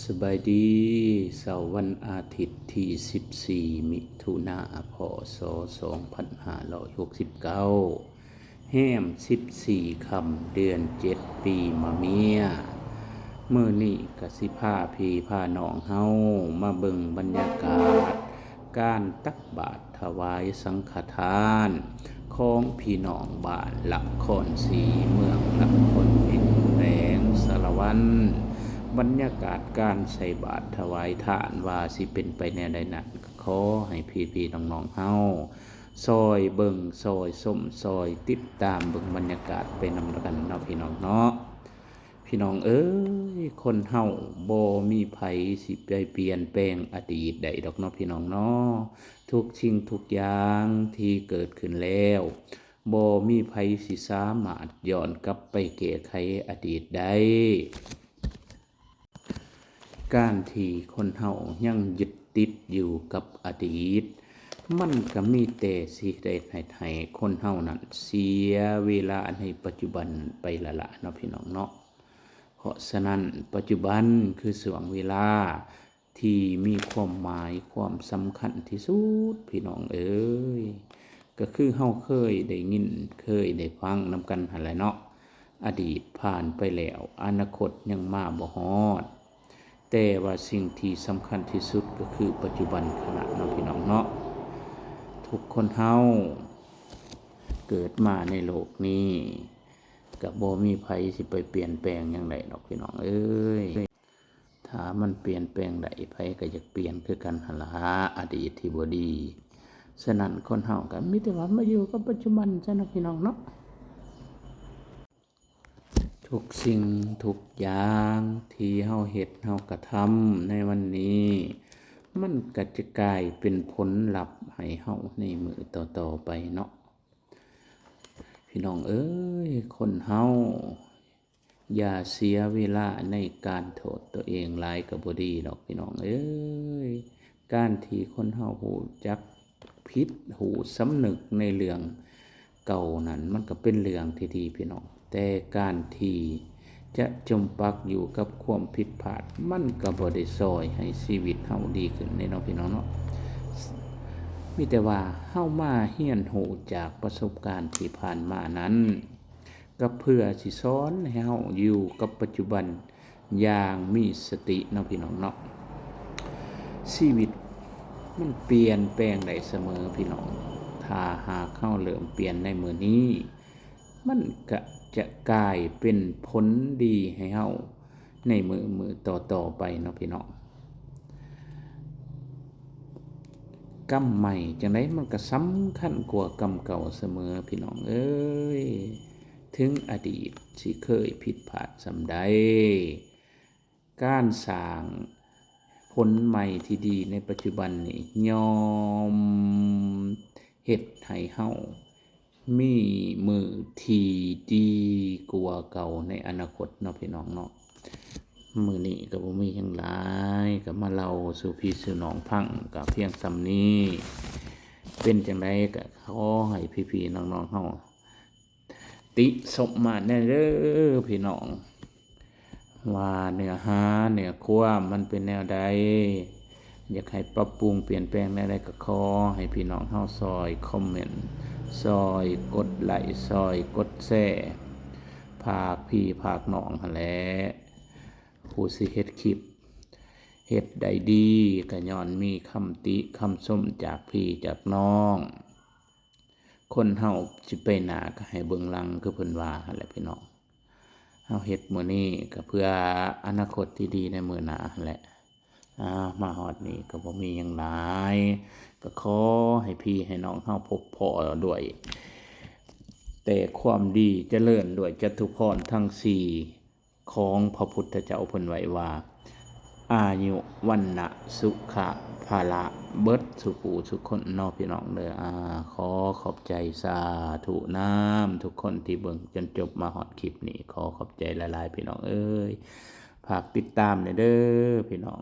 ສະບາຍດີ ເຊົ້າວັນອາທິດທີສິບສີ່ ມິຖຸນາ ພ.ສ. ສອງພັນຫ້າຮ້ອຍຫົກສິບເກົ້າ ແຮມສິບສີ່ຄ່ຳ ເດືອນເຈັດ ປີມະເມຍ. ມື້ນີ້ກະຊິພາພີ່ພານ້ອງເຮົາມາເບິ່ງບັນຍາກາດການຕັກບາດຖວາຍສັງຄະທານ ຂອງພີ່ນ້ອງບ້ານລະຄອນສີ ເມືອງລະຄອນເພັງ ແຂວງສາລະວັນ. ບັນຍາກາດການໃສ່ບາດຖວາຍທານວ່າຊິເປັນໄປແນວໃດນັ້ນ ກໍຂໍໃຫ້ພີ່ໆນ້ອງໆເຮົາຊ່ອຍເບິ່ງ ຊ່ອຍຊົມ ຊ່ອຍຕິດຕາມເບິ່ງບັນຍາກາດໄປນຳກັນເນາະ ພີ່ນ້ອງເນາະ. ພີ່ນ້ອງເອີຍ ຄົນເຮົາບໍ່ມີໃຜຊິໄປປ່ຽນແປງອະດີດໄດ້ດອກເນາະ ພີ່ນ້ອງເນາະ. ທຸກສິ່ງທຸກຢ່າງທີ່ເກີດຂຶ້ນແລ້ວ ບໍ່ມີໃຜຊິສາມາດຍ້ອນກັບໄປແກ້ໄຂອະດີດໄດ້. ການທີ່ຄົນເຮົາຍັງຍຶດຕິດຢູ່ກັບອະດີດ ມັນກະມີແຕ່ຊິເຮັດໃຫ້ ໃຫ້ຄົນເຮົານັ້ນເສຍເວລາໃນປັດຈຸບັນໄປລະລະເນາະ ພີ່ນ້ອງເນາະ. ເພາະສະນັ້ນ ປັດຈຸບັນຄືຊ່ວງເວລາທີ່ມີຄວາມໝາຍຄວາມສຳຄັນທີ່ສຸດ ພີ່ນ້ອງເອີຍ. ກໍຄືເຮົາເຄີຍໄດ້ຍິນ ເຄີຍໄດ້ຟັງນຳກັນຫັ້ນແຫຼະເນາະ, ອະດີດຜ່ານໄປແລ້ວ ອະນາຄົດຍັງມາບໍ່ຮອດ. ແຕ່ວ່າສິ່ງທີ່ສຳຄັນທີ່ສຸດກໍຄືປັດຈຸບັນຂະນະເນາະ ພີ່ນ້ອງເນາະ. ທຸກຄົນເຮົາເກີດມາໃນໂລກນີ້ ກໍບໍ່ມີໃຜຊິໄປປ່ຽນແປງຫຍັງໄດ້ດອກ ພີ່ນ້ອງເອີຍ. ຖ້າມັນປ່ຽນແປງໄດ້ ໃຜກໍຢາກປ່ຽນຄືກັນຫັ້ນລະ ອະດີດທີ່ບໍ່ດີ. ສະນັ້ນ ຄົນເຮົາກໍມີແຕ່ວ່າມາຢູ່ກັບປັດຈຸບັນຊະເນາະ ພີ່ນ້ອງເນາະ. ທຸກສິ່ງທຸກຢ່າງທີ່ເຮົາເຮັດເຮົາກະທຳໃນວັນນີ້ ມັນກະຈະກາຍເປັນຜົນລັບໃຫ້ເຮົາໃນມື້ຕໍ່ໆໄປເນາະ ພີ່ນ້ອງເອີຍ. ຄົນເຮົາຢ່າເສຍເວລາໃນການໂທດຕົວເອງຫຼາຍກະບໍ່ດີດອກ ພີ່ນ້ອງເອີຍ. ການທີ່ຄົນເຮົາຮູ້ຈັກ ຜິດຮູ້ສຳນຶກໃນເລື່ອງເກົ່ານັ້ນ ມັນກໍເປັນເລື່ອງທີ່ດີພີ່ນ້ອງ, ແຕ່ການທີ່ຈະຈົມປັກຢູ່ກັບຄວາມຜິດພາດ ມັນກໍບໍ່ໄດ້ຊ່ອຍໃຫ້ຊີວິດເຮົາດີຂຶ້ນເດ້ເນາະ ພີ່ນ້ອງເນາະ. ມີແຕ່ວ່າເຮົາມາຮຽນຮູ້ຈາກປະສົບການທີ່ຜ່ານມານັ້ນ ກໍເພື່ອຊິສອນໃຫ້ເຮົາຢູ່ກັບປັດຈຸບັນຢ່າງມີສະຕິເນາະ ພີ່ນ້ອງເນາະ. ຊີວິດມັນປ່ຽນແປງໄດ້ສະເໝີ ພີ່ນ້ອງ. ຖ້າຫາກເຮົາເລີ່ມປ່ຽນໃນມື້ນີ້ ມັນກະຈະກາຍເປັນຜົນດີໃຫ້ເຮົາໃນມື້ໆຕໍ່ໆໄປເນາະ ພີ່ນ້ອງ. ກຳໃໝ່ຈັ່ງໃດມັນກໍສຳຄັນກວ່າກຳເກົ່າສະເໝີ ພີ່ນ້ອງເອີຍ. ເຖິງອະດີດຊິເຄີຍຜິດພາດສ່ຳໃດ, ການສ້າງຜົນໃໝ່ທີ່ດີໃນປັດຈຸບັນນີ້ ຍ່ອມເຮັດໃຫ້ເຮົາ ມີມື້ທີ່ດີກວ່າເກົ່າໃນອະນາຄົດເນາະ ພີ່ນ້ອງເນາະ. ມື້ນີ້ກໍບໍ່ມີຫຍັງຫຼາຍ ກໍມາເລົ່າສູ່ພີ່ສູ່ນ້ອງຟັງກໍພຽງສ່ຳນີ້. ເປັນຈັ່ງໃດກໍຂໍໃຫ້ພີ່ໆນ້ອງໆເຮົາຕິຊົມມາແດ່ເດີ ພີ່ນ້ອງ. ວ່າເນື້ອຫາເນື້ອຄວາມມັນເປັນແນວໃດ, ຢາກໃຫ້ປັບປຸງປ່ຽນແປງແນວໃດ ກໍຂໍໃຫ້ພີ່ນ້ອງເຮົາຊ່ອຍຄອມເມັນ, ຊ່ອຍກົດໄລ, ຊ່ອຍກົດແຊ, ຝາກພີ່ຝາກນ້ອງຫັ້ນແຫຼະ. ຜູ້ຊິເຮັດຄລິບເຮັດໄດ້ດີ ກໍຍ້ອນມີຄຳຕິຄຳຊົມຈາກພີ່ຈາກນ້ອງ. ຄົນເຮົາຊິໄປໜ້າກໍໃຫ້ເບິ່ງຫຼັງ ຄືເພິ່ນວ່າຫັ້ນແຫຼະພີ່ນ້ອງ. ເຮົາເຮັດມື້ນີ້ກໍເພື່ອອະນາຄົດທີ່ດີໃນມື້ໜ້າຫັ້ນແຫຼະ. ອາ ມາຮອດນີ້ກໍບໍ່ມີຫຍັງຫຼາຍ, ກໍຂໍໃຫ້ພີ່ໃຫ້ນ້ອງເຮົາພົບພໍ້ດ້ວຍແຕ່ຄວາມດີ, ຈະເລີນດ້ວຍຈະຕຸພອນທັງສີ່ ຂອງພະພຸດທະເຈົ້າເພິ່ນໄວ້ວ່າ ອາຍຸ ວັນນະ ສຸຂະ ພະລະ ເບິດສູ່ຜູ້ສູ່ຄົນເນາະ ພີ່ນ້ອງເດີ. ອາ ຂໍຂອບໃຈສາທຸນຳທຸກຄົນທີ່ເບິ່ງຈົນຈົບມາຮອດຄລິບນີ້. ຂໍຂອບໃຈຫຼາຍໆ ພີ່ນ້ອງເອີຍ. ຝາກຕິດຕາມແດ່ເດີ ພີ່ນ້ອງ.